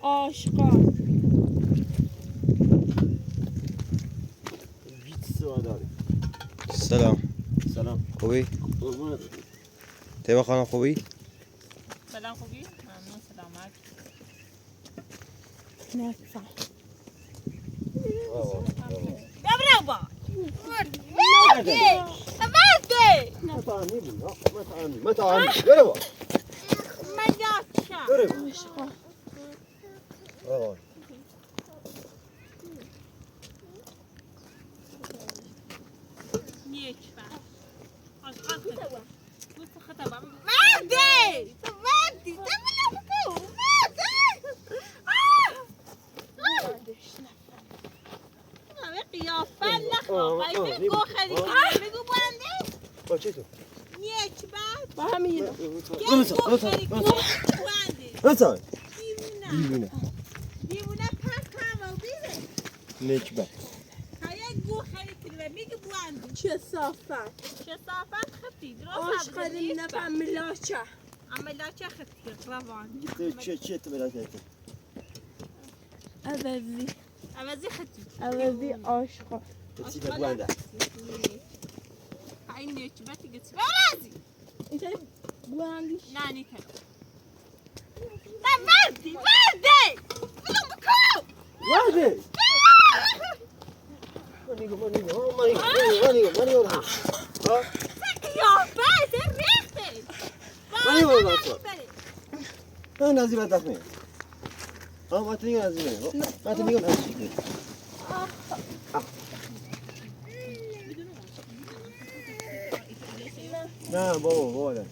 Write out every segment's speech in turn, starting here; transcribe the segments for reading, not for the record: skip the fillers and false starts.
آشغال. 20 سال داره. سلام. سلام. خوبی؟ قربونت. تیمه خانم خوبی؟ سلام، خوبی؟ ممنون، سلامت. نفهم. برو مردی مردی. ما تعمي ما تعمي ما تعمي برو. من یادشم. برو. آشغال. روان. یک بر آشغال خطا بوس خطا مردی مردی تو بکو مردی. همه قیافه نخواه بگو خیلی بگو بنده. با چه تو؟ یک بعد. با همین. گو خیلی بنده. مثلا دیوونه. دیوونه. دیوونه پس هم بیره. نکبت. تا یک گو خیلی کنی میگه بنده. چه صافت. چه صافت خفتی درست. آشغال نفهم ملاچه. عملاچه خفتی روان. چه چه تو بلا چه؟ عوضی. عوضی خفتی. عوضی آشغال. چی بگوانده؟ هاي نكبتي قلت برازي. اینجا بلندی. نه نیکه نه مردی مردی بلو بکو. وحده مانيغو مانيغو مانيغو مانيغو مانيغو ها. قیافه ریخته. مانيغو مانيغو انا نازل بدخني ها ما تنيغو نازل ما تنيغو نازل. نه بابا بابا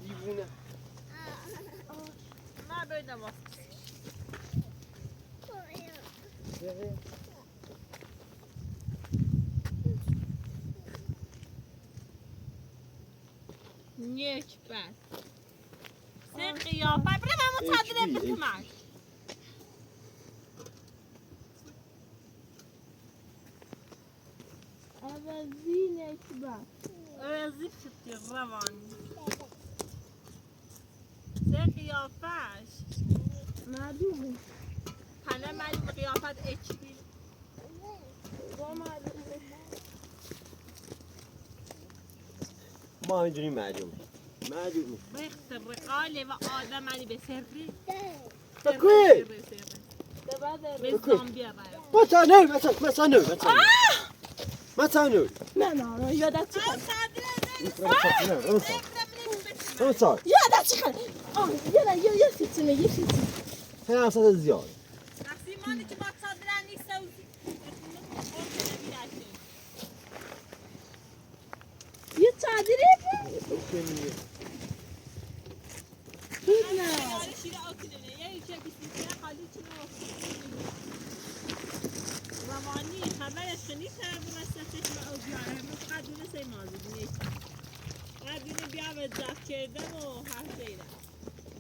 دیوونه. ما بردم. یک بس سه قیافه برم اما چادره بکمش. عوضی نکبت. عوضی خطی روان سه قیافش. معلومه. پنه من قیافت اچ پی. با معلومه. ما اینجوری معلومه معلومه. بخت رقاله و آدم علی به سری. بکوی. به زامبیا باید. ما تانو ما تانو ما تانو ما تانو. نه نه نه یادت چی خواهد. ما یادت چی خواهد. آه یادت یه یه سیتونه یه سیتونه. تانو صد زیاد. وقتی مالی که با چادره نیست یه چادره بود. نه. روانی خبرش نیست برسه چشم او بیاره فقط دونه سی مازی نیست قدونه بیا و زفت کردم و حرف زیدم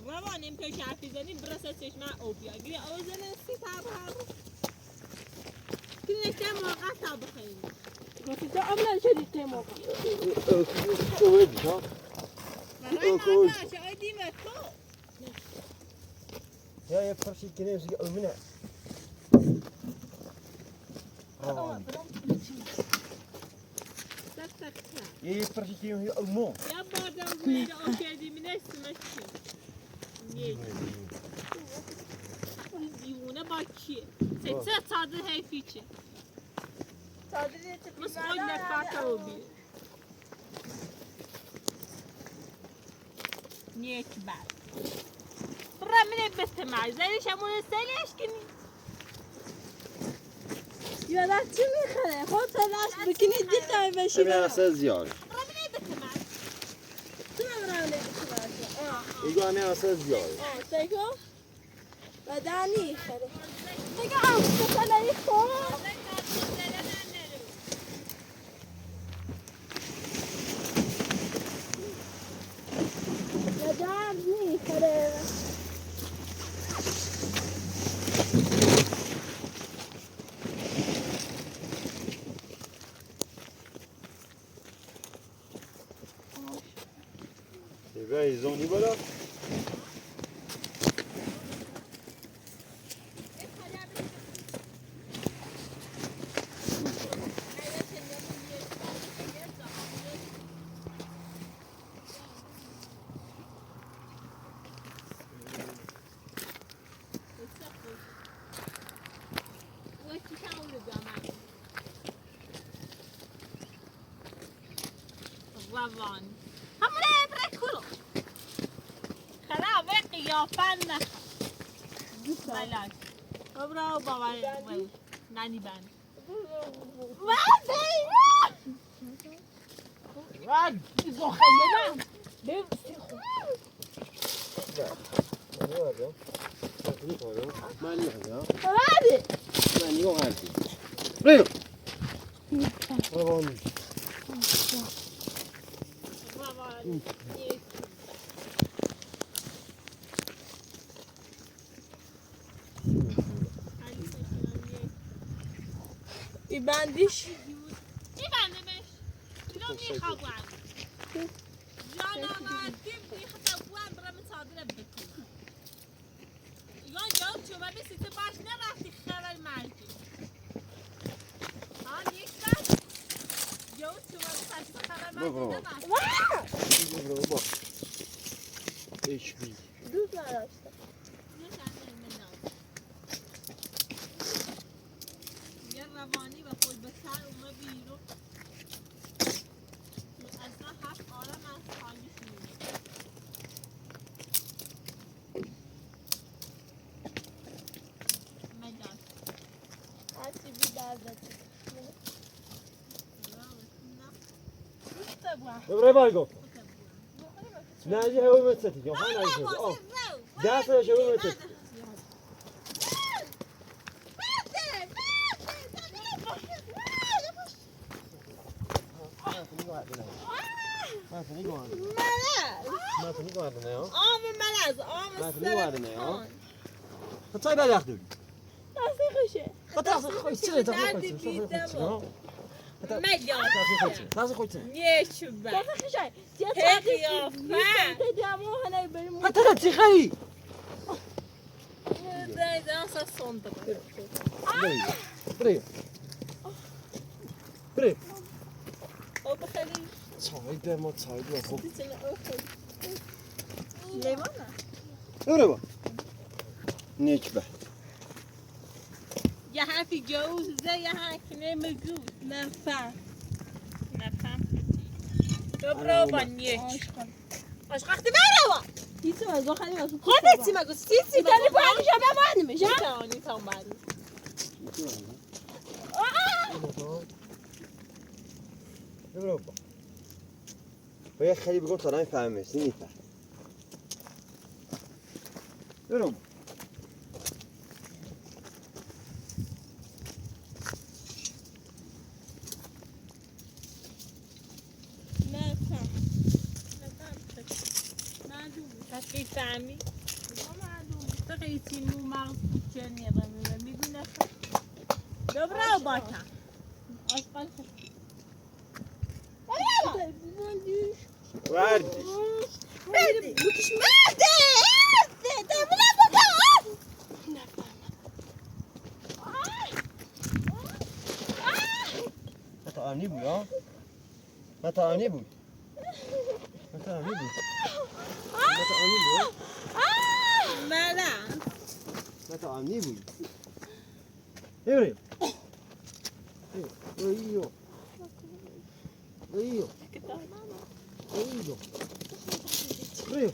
روان این پیش حرفی زنی برسه چشم او بیا گیره او زنه سی تا بخیر که نشته موقع تا بخیر. گفتی تو عملا شدی تیمو. برای من باشه دیمه تو. يا يا فرشي كنيس منع. يا فرشي كنيس مو. يا بادم بویده او کردی منش سمشی دیوونه با کیه سه چادر حیفی چه مسخول نفاته و بی نیک بعد رمنه بستمع زيش امون سليش كني. یادت چی میخوره خود تلاش بکنی دیل تا بشی. انا صد زیاد. رمنه بستمع. تو هم رانه بکنی. آه. يقول انا صد زیاد. آه تگو بدنی خره دیگه هم مثلا یه خور. بدن میخوره. Eh ben, ils ont dit voilà. روان همونه بره خرابه قیافن ملاک ببرا بابا نانی بند روان بندیش میبندمش اینو میخوابم جان آمدیم میخوابم برم چادر بکنم ایوان جان چوبه بسی تو باش نرفتی خبر مرگی ها یک بعد یهو چوبه بسی تو خبر مرگی نرفتی. اچ بی دوست نداشتم. یه روانی و خود به سر اومه بیرون. اصلا هفت عالم از حالیش میمونه. مجاز. هرچی بی درد. ببره بایگو. نه یه هوی متستی. یا خان نجی. آه. ده سال شروع متستی. آم ملز آم سرطان. طيب هذا ياخذوا دستی خوشه. مجاز. تاسي خوتي نیچ بر. دستی خوشه. هی قیافه. حتى لا تخلي ده ده صندوق. بري بري او بخلی. تصايد ما تصايد يا خو. لیوانه. بري نكبه. یه حرفی جوز زه یه حرفی نمیگو. نفهم. نفهم. برو با نیچ. عشق وقتی برو. هیچ از آخری از خودت چی مگو سی سی میتونی با همیشه بمانیم میشه؟ میتونی تا بعد. برو با ويا خلي بيقول ترى فاهم سني فاهم. برو. نفهم. نفهم. معلومه. پس میفهمی؟ معلومه. تو خیلی مو مغز کوچه نیقه میگو نفهم. برو باکم. آشغال وردي. مردی بکش مردی مردی بکن. ما تعامني بو يا ما تعامني بو ما تعامني بو ما تعامني بو ملز. ما تعامني بو. ايوه ايوه ايوه ايوه ايوه.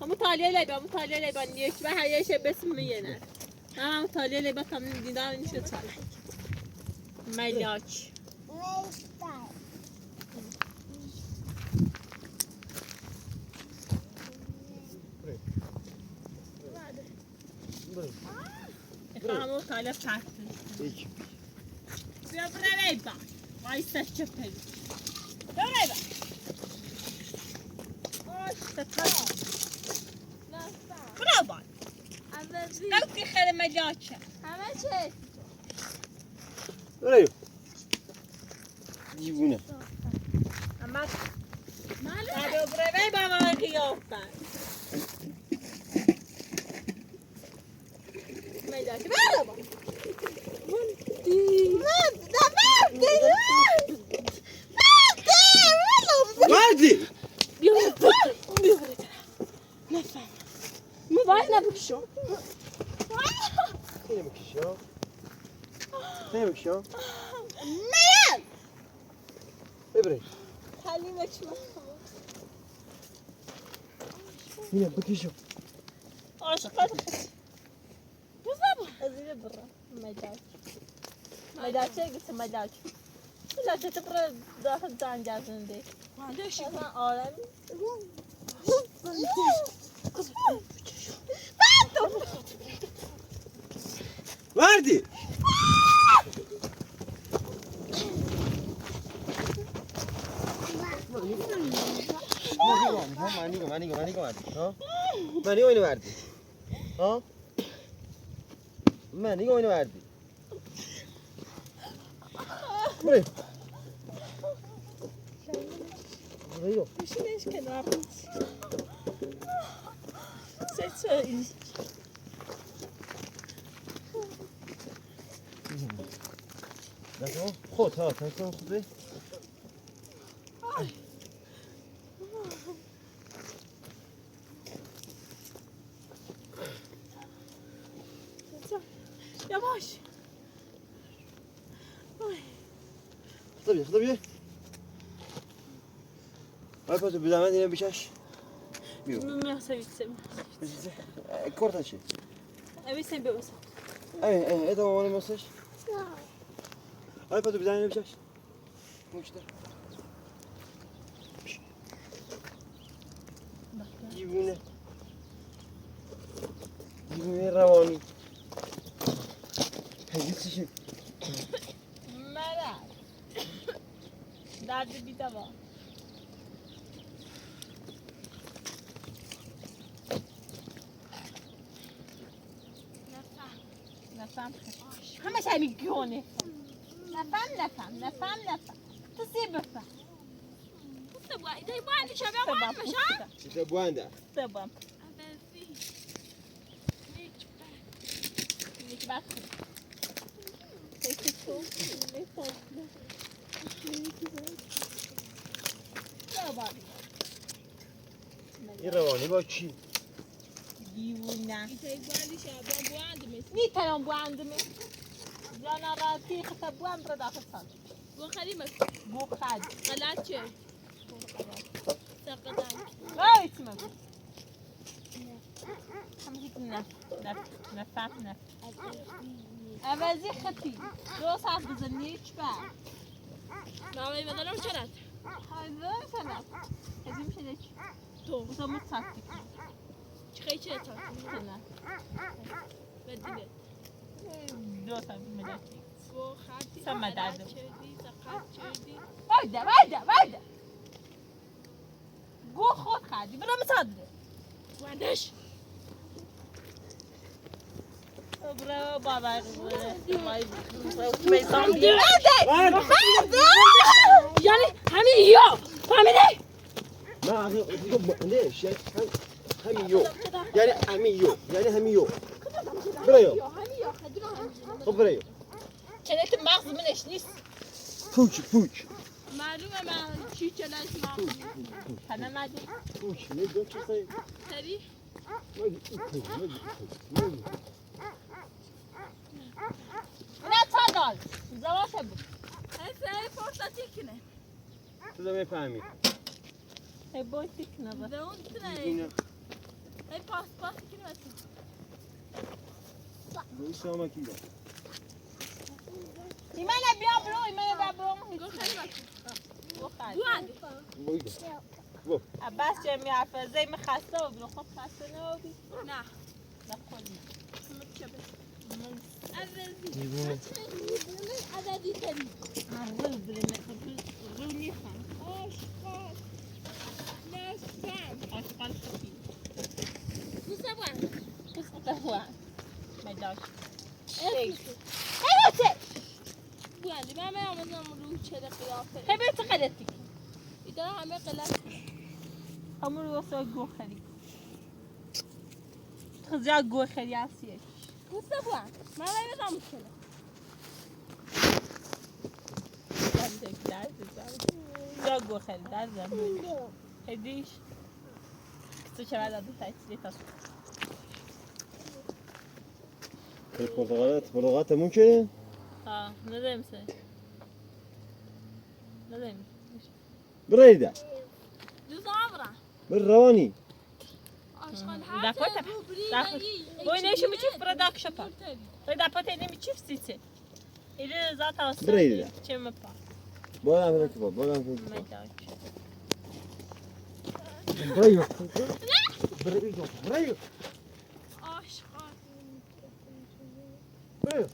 مطالعه لیبا مطالعه لیبا نیک و هیشه بسم میینه. هم مطالعه لیبا تمام دیدار نیشه چال. ملاک. هم مطالعه فرد. بیا برو لیبا. وایسا چپل. برو لیبا. برو با. نوکی خیلی ملاکه. همه چه؟ برو. دیوونه. اما برو برو با من قیافه. ملاکه برو با. وردي. بیا بیا نفهم. موبایل نبکشو. خیلی بکشی ها. خیلی بکشی ها. ببری. خلينا شو اینه بکشو. عاشقات بالضبط ازيد برا مداك مداك قلت مداك لا تبرا داخل دان جازن دي معلش انا عالم وردی. من نیگم من نیگم من نیگم وردی ها من نیگم اینو وردی ها من نیگم اینو وردی بري بري مش کنار Zet D'accord. خود ها تکون خوبه. Yavaş. خدا بیا خدا بیا. آی پاتو بزن اینو بکش. بیا. کورتا چی؟ اوی سن ببسم. ای ای ادامه مال مسش. آی پاتو بزن اینو بکش. مشته. دیوونه. دیوونه روانی. هی چی؟ مرد. درد بیدوا. نفهم. همش همین گونه. نفهم نفهم نفهم نفهم. تصيب بفهم. چیزا بوانده. تبا. این روانی با کی؟ دیوونه. نیترم بواندمه. جانا راتی خطا بوان برا داخل صد. بو خد. غايت ما همزة نف نف نفهم نف. عوضی خطی. دو ساعت بزنی چی با؟ هذا سنة. هذه مش ليش. وسمو تصدق. سنة. دو ساعت مدرسة. وایده وایده وایده. گو خود خدی برا مصدر. معلش برا بابا. یعنی همین یا فهمیدی؟ نه آخه ليش يعني همین یو یعنی همین یو یعنی همین یو بريو خب بريو چنت مغز منش نیست. پوچ پوچ معلومه من چی چلش مغز همه مدی. پوچ نه دو چیز سری نه تا دال. زواش بود. هی فرصتی کنه تو میفهمی ای بای تکنه با. ده اون تنه هی پاس پاس کنه بس روی کی ایمان بیا برو ایمان بیا برو. گو خیلی بس گو خد. بواند عباس چه میحرفه زی من خسته و برو خب خسته نبودی. نه نه خود نه. عوضی دیوونه عوضی تری رو بله رو نیخم. آشغال نفهم آشغال خفی. بوسه بواند قصة هو مداش. بواندی من میام رو چه قیافه هی بیت غلطی. اینا همه غلط همون رو واسه گوخری. خزیا گوخری هستیه. بوسه بواند من میام چله یا گوخری در زمین. هدیش. کسو چه بعد از تاثیر تاس. پرتقالات پرتقالات ممکنه آه نداریم سه. نداریم. بريدة. دوزامرة. بالرواني. أشغال داكوتا. Oynayışı mı çift bırak şapa. Reda pateni mi çift siti. İle zaten Burayı da. Çemi pa. بولا عملك بولا عملك Medak. بريو بريو بريو أشغال. بريو.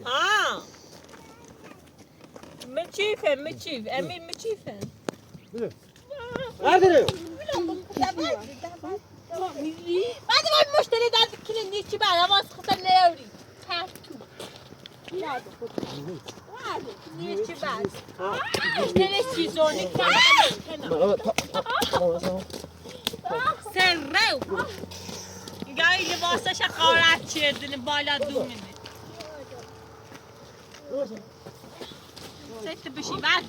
Ha. Mı çift mi çift? Emir mi çift? هذا بعد ما المشتري ده كل نيتي بعد ما سخطنا يوري. تاتو. نيتي بعد. مشتري سيزوني كان. سرو. گاهی لباسش خارج کردن بالا دومینه. ست بشی بعد.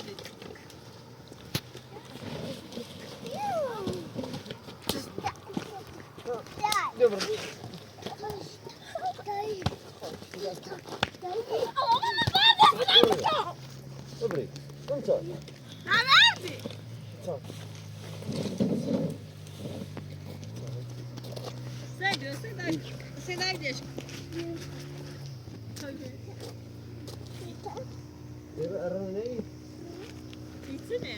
بري انت نبردی. سیدو سیدو سیدو الرني میتونه.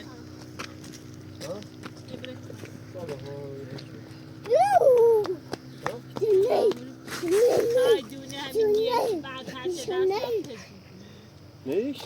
ها دونه همین یک بعد هر چه دست ليش؟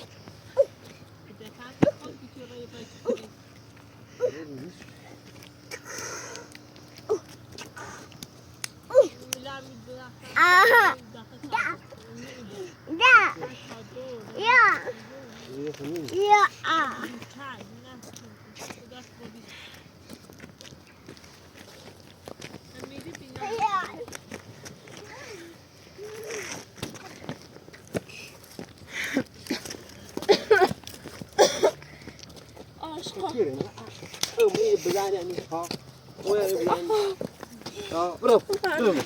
أشغال. برافو برافو.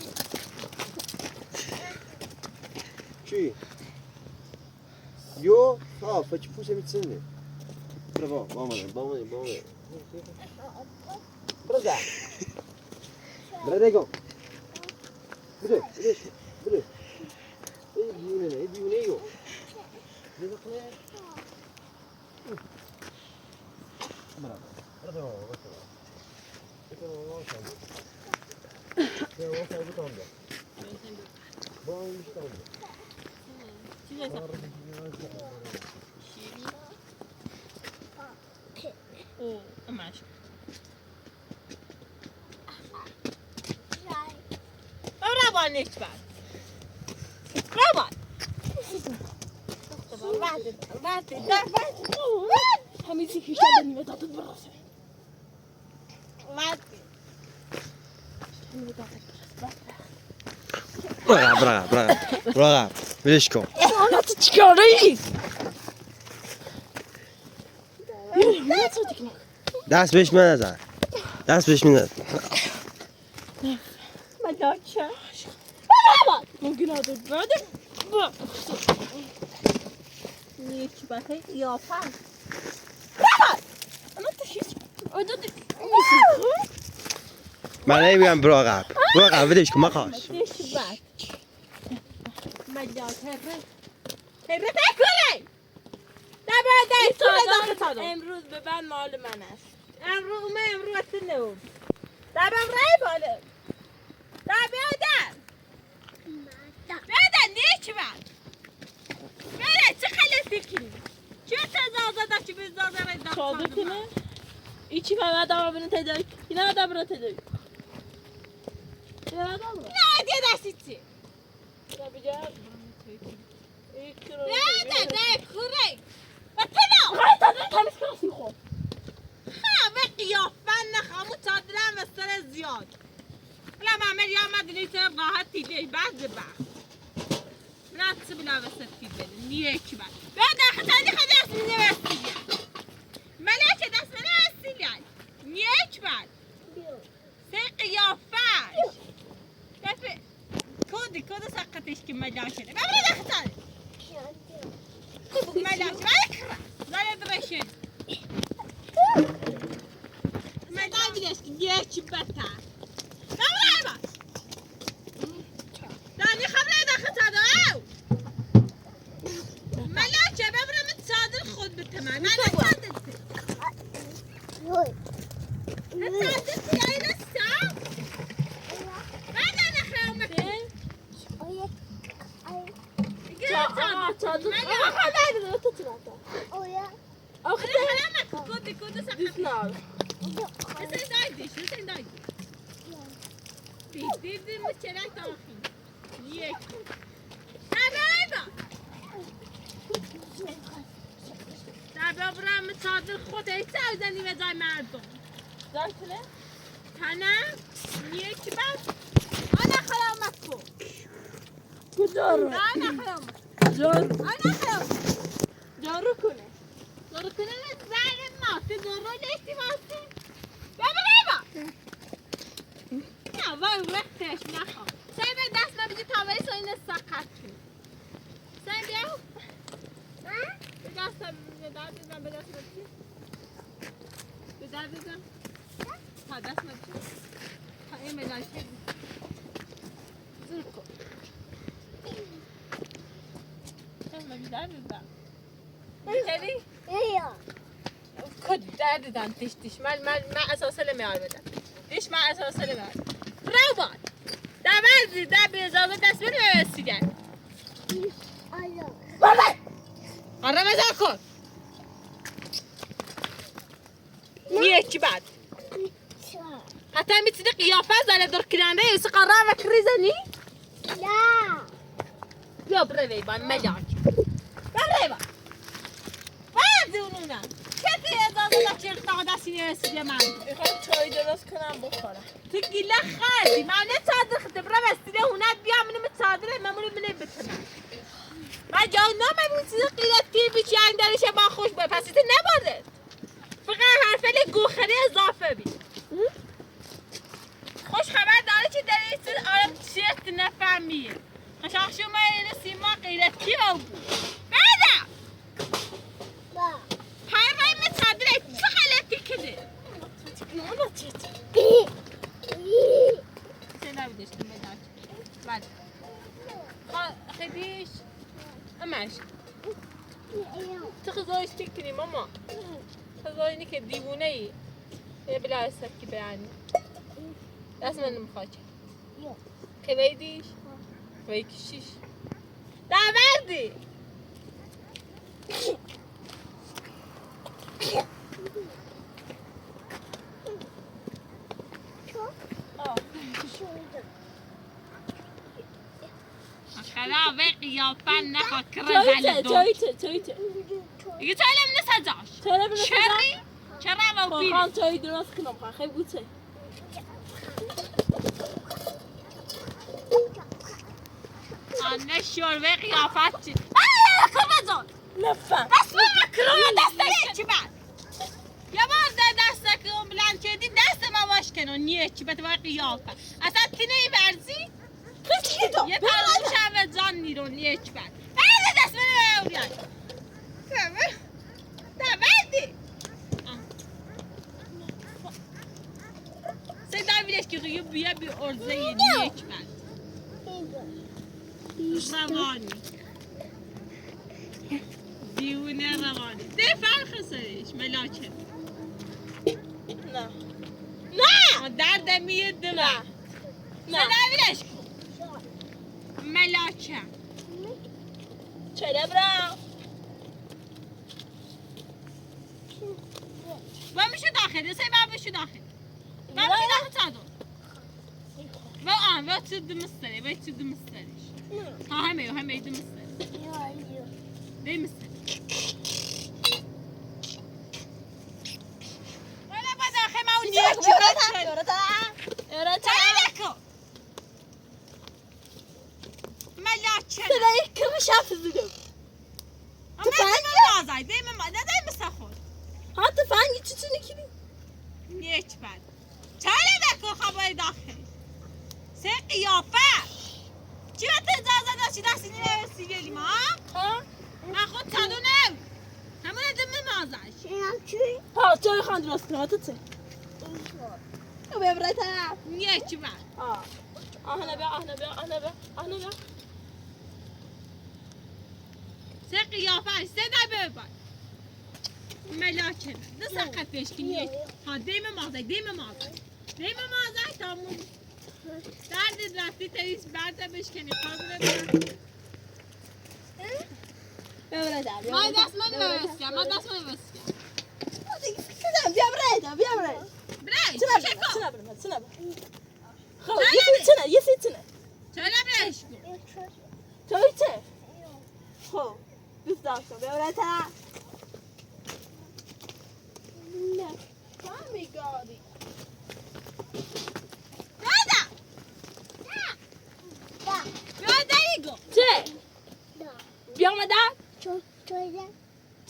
چی؟ یو ها فچ پوسه میتسنده. برافو بامانه بامانه بامانه. برافو. برافو. بده بده بده. ای بیونه ای بیونه یو. بده. برافو. هميزي هشام بني براسه. برا برا برا برا ولش کن. أنا تتشكري. دست بهش نزن. دست بهش نزن. ملاکه. ممكن هذا بعد. یکی باید قیافه. أنا تشيش. من نمیگم برو عقب. برو عقب ولش کن مخاش. یکی بعد. ملاکه. هره بکنه. نه بعد تو امروز به بعد مال من است. امرو ما امرو اتنو. دبم رای بالا. دب بیادر. بیادر نیچ بعد. بیادر چه خلصی کنی؟ چه تزازه چه بزازه را Çaldı kimi? İçi ben adamı bunu tedarik. Yine adam bunu tedarik. Yine adam mı? نه دیگه دستی نه نه خوره. و تنو. Hayır tadı temiz kalsın خب. ها و قیافه نخامو چادرم و سر زیاد. لا معمل یا مدنی سر راحت تیده بعد بعد. نه تسبلا وسط تیده نیه کی بعد. بعد خدای خدای دست می ملکه دست من هستی نیه کی بعد. سه قیافش. دفع کود کود سقطش که ملاکه. ببر دختر. ملاك لا يدرشن ما تعرفش كيش بتا لا لا داني خبري داخل هذا ملاك ببرة متصادر خذ بالتمام انا تصادرت تصادرت يا نسا بعد انا خاومك انا خلاص جاركنا جاركنا زعل ما تجرو ليش تماسي بابا بابا نه وای وقتش نخوا سعی به دست من بگی تاوری سایین سقط سعی بیا به دستم به درد بزن به دست من بگی به درد بزن تا دست من بگی تا این ملاشه زور کن کد درد دن دیش دیش من من من اساسا نمیار بدم دیش من اساسا نمیار رو باد در در به اجازه دست بده رسیدن قرم ازا کن یکی بعد حتی میتونی قیافه زنه در کننده یسی قرم و کریزنی؟ لا بیا بروی با ملاک بروی با بعد اونم کسی اجازه داد که دستی رسیده من میخوام چای درست کنم بخورم تو گیله خردی من نه چادر خده برم استیده هونت بیا منم چادر ممنون منه بتنم من جا نام چیز قیلت کی بیچی اندرش با خوش باید پس ایت نبارد فقط حرفه گوخری اضافه بی خوش خبر داره که در این چیز آرم چیت نفهمیه خشاخ شما این سیما قیلت کی بود بعدا پای وای من چادر چه غلطی کده سه نبودش تو ملاک بله خديش اماش تخزايش تكني ماما خزايني كديوني يا بلا سكي بيعني لازم نمخاچه خبيديش خبيكشيش دعوردي خلا قیافه نخوا کرزل دو چای چای چای دیگه چای نسجاش چرا چری چرا و میخوام چای درست کنم خیلی بوته آنه شوربه قیافت چی کرزل نفهم بس من کرونا دست چی بعد یه بار در دست که اون بلند کردی دست من واش کنو نیه چی به تو قیافه اصلا تینه ای ورزی یه پرو شب جان نیرو نیه چی بعد بعد دست من بیاد تمام سه بیلش که غیب بیا بی ارزه نیه چی بعد روانی دیوونه روانی ده فرق سرش ملاکه نه نه درد میه دمه نه نه بیلش کن ملاکه چرا برم و میشه داخل سه بار بشو داخل و میشه داخل چادر و آن و چه دمستری و چه دمستریش ها همه همه دمستری دمستری ولا با داخل ما ونیه چی چه ملاکه صدای کرش حفظ اما دمه بازای دمه ما نه دمه سخور ها تفنگی چی چی نکنی یک بعد چرا بکن خبای داخل سه قیافه چی به اجازه داشتی دستی نرسی گلیم ها؟ ها من خود تادونه همون دم مازش ها چای خان درست کنم تو چه؟ بیا برای طرف نیه چی من آه آهنه بیا آهنه بیا آهنه بیا آهنه بیا سه قیافش سه دبه بای ملاکه نه سقطش که نیه ها دیم مازش دیم مازش دیم مازش تا مون درد رفتی تریس برده بشکنی قابل بیا برای طرف بیا ما برای طرف. دست من بسکم ما دست من بسکم بیا برای طرف بیا برای برش چنه چکو چنه برم چنه برم خب یه سی چنه یه سی چنه چرا برش کن چای چه؟ خب دوست داشتم بیا برای طرف نه فهمی گاری دادا بیا دیگو چه؟ بیا مدد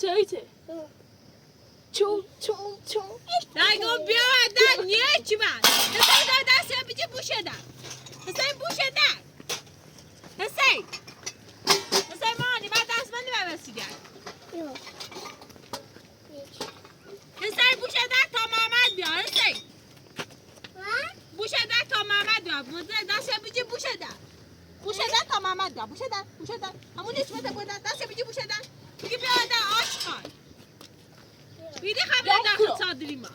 چای چه؟ چو چو چو دیگو بیا دا نیه چی من حسین دا دست بیجی بوشه دا حسین بوشه دا حسین حسین مانی من دست من بسیگر حسین بوشه دا تا محمد بیا حسین بوشه دا تا محمد بیا دست بیجی بوشه دا بوشه دا تا محمد بیا بوشه دا بوشه دا همون نیست بده بوده دست بیجی بوشه دا بگی بیا دا آش خواهی بیدی خبر داخل چادری ما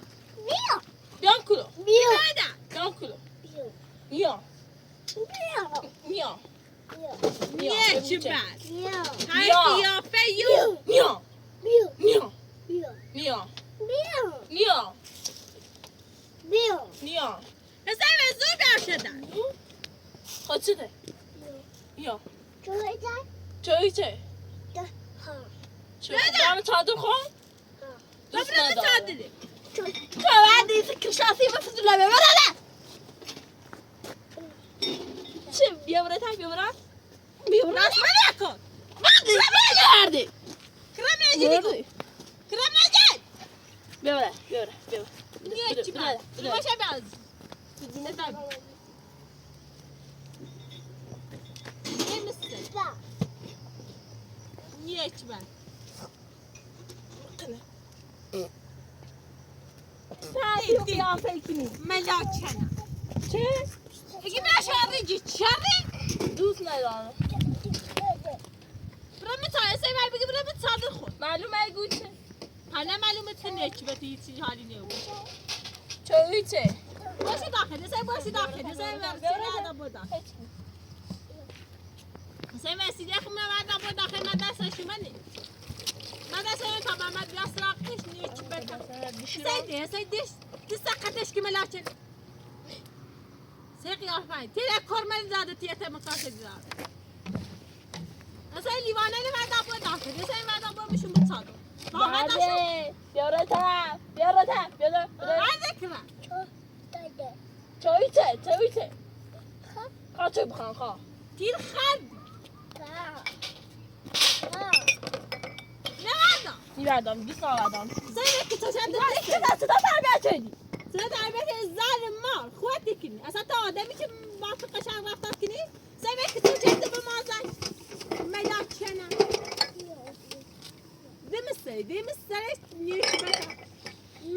بیام کلو بیا دا بیام کلو بیا بیا نیه چی بد های بیا. قیافه یو بیا بیا بیا بیا بیا حسین به زور بیار شدن خب چه بیا چای چه؟ چه؟ بیام چادر خون؟ دوست ببرم ندارم چادری تو بعد این کشاسی بفضل بیا برای چه بیا برای تا بیا برای بیا برای دست من نکن بردی کرم نجی دیگو کرم نجی بیا برای بیا برای بیا نیه چی بد باشه باز نمیسته نیه چی بد ملاکنه چه؟ اگه بیا شهری جی شهری دوست ندارم برم چادر سی بای بگی برم چادر خود معلومه گوشه حالا معلومه تو نیه چی بد هیچ حالی نیه چای چه؟ باشه داخل سی باشه داخل سی وسیله با داخل سی وسیله خم من با داخل من دستش منی من دستش تا محمد بیا سراغش نیه چی بد سیده سیده تسقطش که ملاچن سی قیافه تیره کرمن زاده تیته مقاصد زاده اصلا لیوانه من با داخل اصلا من با میشون بچادو واقعا داشتم بله بیا برای طرف بیا برای طرف بیا برای ذکر چای چه؟ چای چه؟ خواه چای بخوان خواه تیر خرد نه بردم میبردم دوست ندارم زنی که تو چند چه دست تا تربیت شدی زن تربیت زن مار خود کنی اصلا تا آدمی که با تو قشنگ رفتار کنی زنی که تو چند به ما زن ملاکنه دمسته دمسته نیش بتا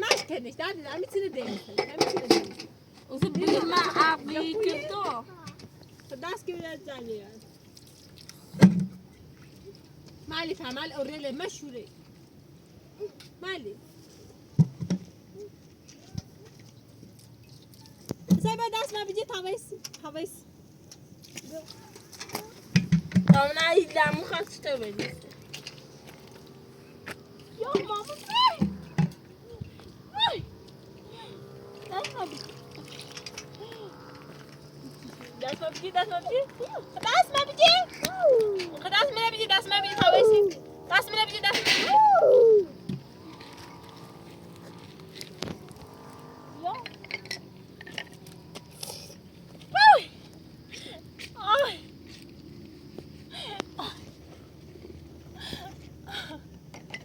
مش کنش در میتونه دمسته میتونه دمسته اوزه بگو من عقلی که تو دست که بیاد زنی مالي فمال اوريلي مشوري مالي زي ما دست ما بيجي تاويس تاويس تا نه لمو خواست تو بدی یا ماما وای وای دست ما بگی دست ما بگی دست ما بگی دست ما بيجي دست ما بيجي دست ما بيجي تاويس دست ما بيجي دست ما یا وای آی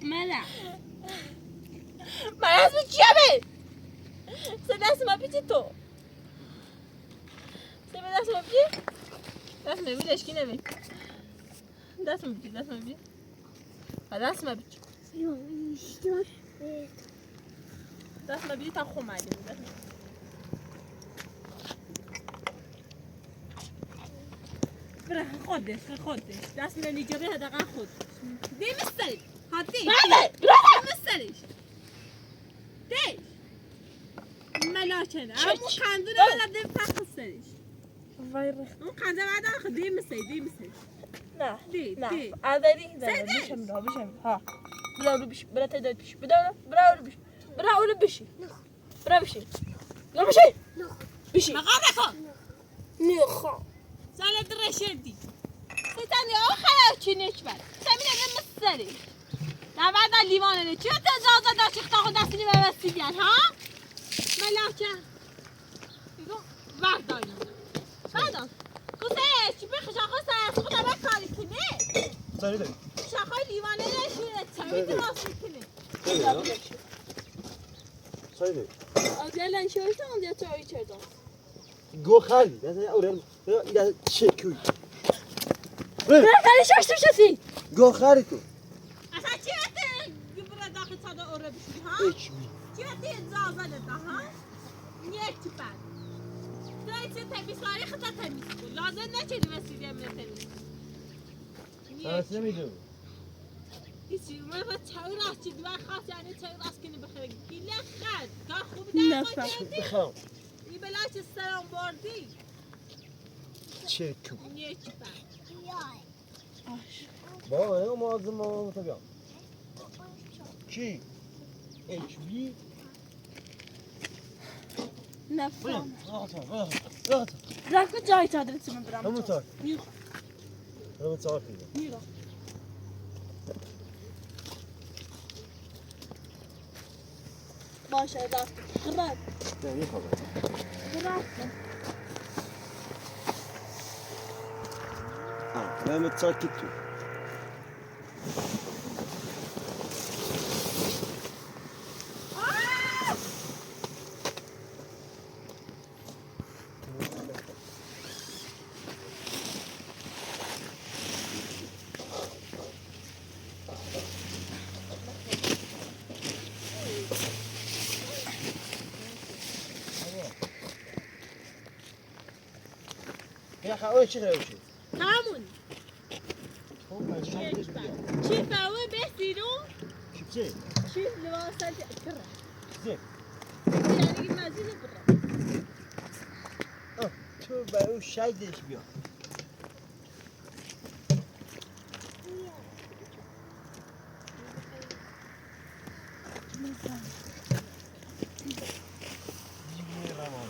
ملا من اسم چیه به سه دست ما پیچی تو سه به دست ما پیچی دست ما بيجي اشكي نبي دست ما بيجي دست ما بيجي دست ما بچی دست ما بیدی تا خون مدیم برا خودش خودش دست من نجابه حداقل خود دی مسترش هاتی مسترش دیش ملاچنه اون خندونه ولا دی فخ سرش اون خنده بعد آخه دی مسترش دی مسترش نه دی نه دی اولی سیدش. بشم را بشم ها برا رو بشی برا تداد بشی برا برا رو بشی برا رو بشی برا بشی برا بشی بشی مقام نکن نخوا سال درشدی سیتانی آخر چی نکبر سمینه به مسترش نه بعد لیوانه نه چی تزازه داشت اختاق دستی به بیان ها ملاچه ایگو برداری بردار کوسه چی بخش آقا سر خدا به کاری کنه سری داری شاخای لیوانه نشونه چمی درست میکنه سری داری آجلا شوشتم یا تو چردم گو خری دست اورل ایده چکوی برا خیلی شوشتم شسی گو خری تو اصلا چی وقتی برا داخل صدا اوره بشوی ها اچ بی چی وقتی زازه ده ها یک چی بعد تو چه تمیز کاری خطا تمیز کن لازم نچینی وسیله من تمیز کن. اصلا نمیدونم هیچی من با چای راست چی دوار خاص یعنی چای راست کنی بخیر گیله خد کار خوب در نفهم. کردی بخرم این بلاش سرم بردی چکو یک چی بعد بابا من معظم ماما متبیام کی اچ بی نفهم برم برا کجای چادرت من برام همون چهار میخوام همون چهار پیدا میرم باشه رفت خراب نه میخوام رفتم من چهار کیتو یا خواهی چی خواهی چی؟ همون خب من شاید بیام. چی فاوه بسیرو چی؟ چی لباس کره چی؟ یعنی مزید بره تو برای شایدش بیا. دیوونه روان.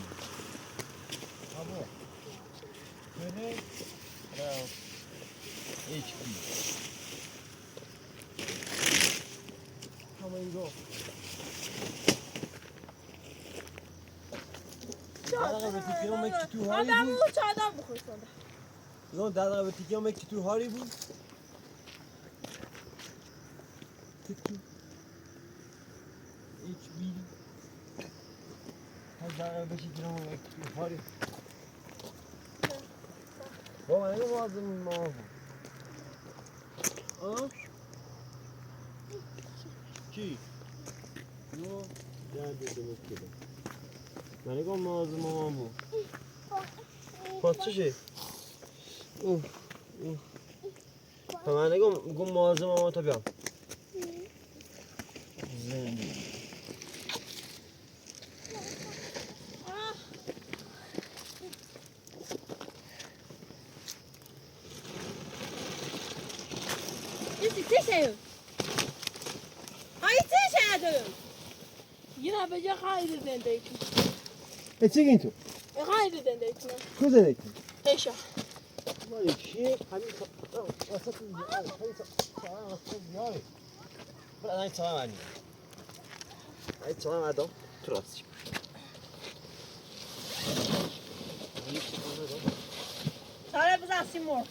بابا. بله. را. اچ بی. همه اینگاه. دقیقه به تیکیام که تو هاری آدم بود. او چادر بخور ساده زن دقیقه به تیکیام که تو هاری بود. تیکی. اچ بی. هر دقیقه به تیکیام که تو هاری. بابا اینو لازم ما. آه؟ چی؟ نو درد دمت من نگم مازم مامان بود. پاس چشه؟ اوه اوه. من نگم گم مازم مامان تا بیام. زندگی. چی چه های چه شده یه به جا خیلی زندگی E چه تو؟ خیلی زندگی کو زندگی؟ ایشا ما چی؟ همین وسط همین وسط زیاره. برا این چهار معنی. این چهار مردم تو راست. ساله بزن سی مرغ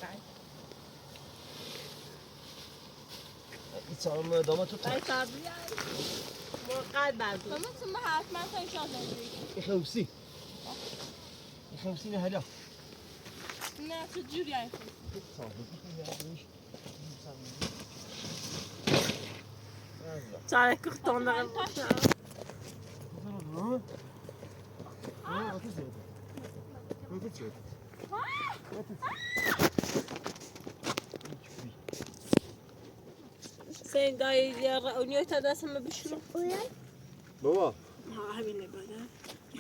این چهار مردم تو ای صبری مرغ بعد ماما تو ما حتما تا ایشا زندگی خمسين 50 هلا نه تو جوری ای خود Çare 40 tane. Sen dayı ya oynuyor da دستم بشلو. بابا ها همین بده.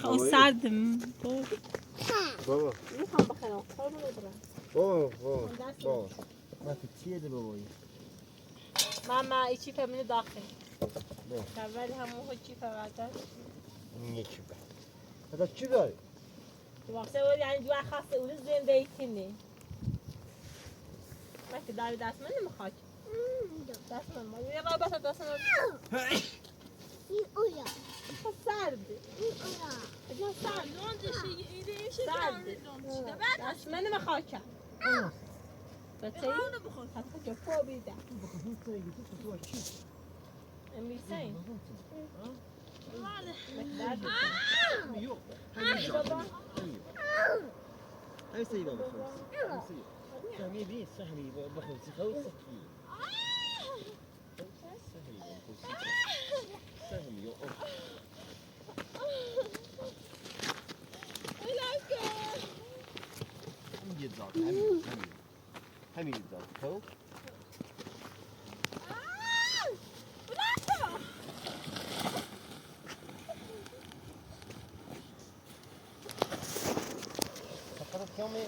خب سردم. بابا میخوام بخرم. بابا بابا بابا ما في تشيل بابا ماما ایچی فهمینه داخل. نه. اول همون چی فقط. یکی هذا چی داری؟ وقتی اول یعنی دو خاصه اون زنده تینی. ما که داری دست من نمیخواد. دست من ما یه بابا دست من سرد. سرد. سرد. دست من نمیخواد. بچه حتی که پا بیده. امیرسین. همین سری بابا خمس سهمی بی سهمی بابا خمس خمس سهمی بابا سهمی همین همین همین خب فقط کمی